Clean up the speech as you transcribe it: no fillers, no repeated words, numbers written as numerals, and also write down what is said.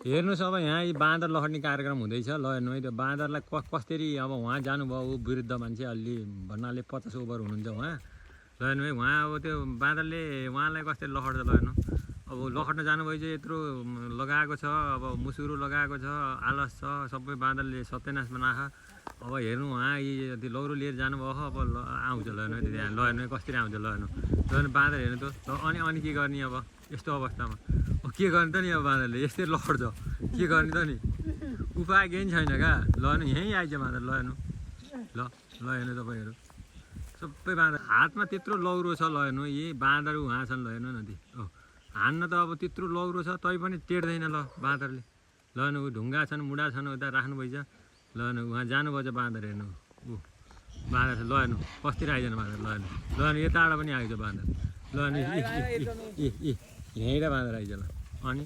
हेर्नुहोस् अब यहाँ यी बाँदर लखड्ने कार्यक्रम हुँदैछ। ल हेर्नु है त्यो बाँदरलाई कसरी अब उहाँ जानुभयो ऊ वृद्ध मान्छे अलि भन्नाले 50 ओभर हुनुहुन्छ उहाँ। ल हेर्नु है उहाँ अब त्यो बाँदरले उहाँलाई कसरी लखड्छ। ल हेर्नु अब लखड्न जानुभयो चाहिँ यत्रो लगाएको छ, अब मुसुरो लगाएको छ, आलस छ, सबै बाँदरले सत्यनाश बनाएको। अब हेर्नु उहाँ यी लौरो लिएर जानुभयो। अब आउँछ। ल हेर्नु त्यहाँ ल हेर्नु कसरी आउँछ। ल हेर्नु बाँदर हेर्नु त अनि के गर्ने अब यस्तो अवस्थामा के गर्ने त नि अब बाँदरले यस्तै लड्छ के गर्ने त नि उपाय केही छैन क्या। ल हेर्नु यहीँ आइज बाँदर। ल हेर्नु ल हेर्नु तपाईँहरू सबै बाँदर हातमा त्यत्रो लौरो छ। ल हेर्नु यी बाँदर उहाँ छन्। ल हेर्नु न ती हान्न त अब त्यत्रो लौरो छ तै पनि टेर्दैन। ल बाँदरले ल हेर्नु ढुङ्गा छन् मुढा छन् उता राख्नु भइछ। ल हेर्नु उहाँ जानुभएछ बाँदर हेर्नु बाँदर छ। ल हेर्नु कसरी आइजन बाँदर। ल हेर्नु यताबाट पनि आइज बाँदर। ल हेर्नु यहीँबाट बाँदर आइज। ल अनि